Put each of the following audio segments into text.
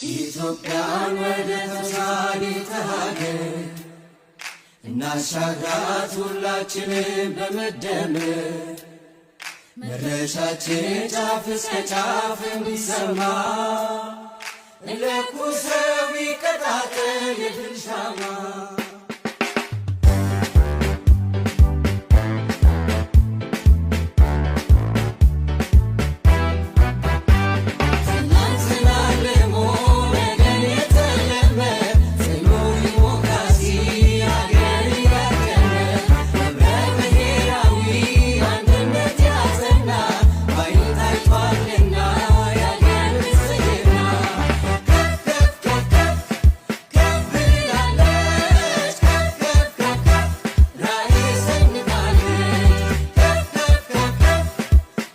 ኢትዮጵያን ወደ ተምሳሌተ ሀገር እናሻግራት ሁላችንም በመደመር፣ መድረሻችን ጫፍ እስከ ጫፍ እንዲሰማ፣ እንለኩሰው ይቀጣጠል የድል ሻማ። ትናንትና አልሞ ነገን የተለመ፣ ጽኑ ዲሞክራሲ አገር ያቀነ፣ ህብረ ብሔራዊ አንድነት ያጸና፣ ባይን ታይቷልና የአገር ብልጽግና። ከፍ ከፍ ከፍ ከፍ ከፍ ብላለች፣ ከፍ ከፍ ከፍ ከፍ ራዕይ ሰንቃለች፣ ከፍ ከፍ ከፍ ከፍ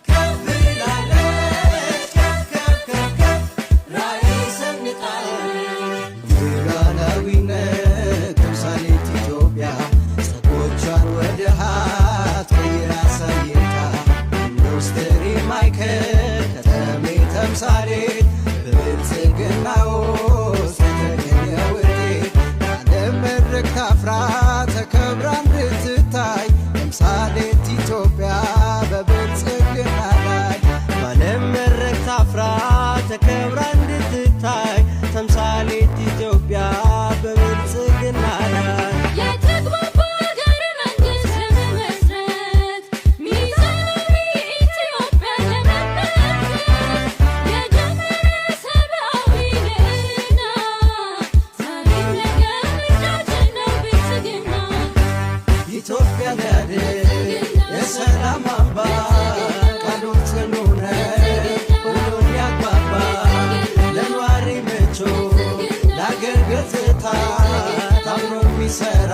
ከፍ ብላለች፣ ከፍ ከፍ ከፍ ከፍ ራዕይ ሰንቃለች። የሉዓላዊነት ተምሳሌት ኢትዮጵያ ጸጎቿን ወደ ሀብት ቀይራ አሳይታ፣ ኢንዱስትሪ ማዕከል፣ ከተሜ ተምሳሌት፣ በብልጽግና ውስጥ የተገኘ ውጤት፣ በዓለም መድረክ ታፍራ ተከብራ እንድትታይ፣ ተምሳሌት ኢትዮጵያ በብልጽግና ላይ። በዓለም መድረክ ታፍራ ተከብራ እንድትታይ፣ ተምሳሌት ኢትዮጵያ በብልጽግና ላይ። የተግባባ ሀገረ መንግስት ለመመስረት፣ ሚዛናዊ ኢትዮጵያን ለመመልከት፣ የጀመረ ሰብአዊ ልዕልና፣ ዛሬም ነገ ምርጫችን ነው ብልጽግና። ኢትዮጵያ ያድግ የሰላም አምባ፣ ቃሉ ጽኑ ነው ሁሉን ያግባባ፣ ለኗሪ ምቹ፣ ለአገር ገጽታ ታምኖ የሚሰራ።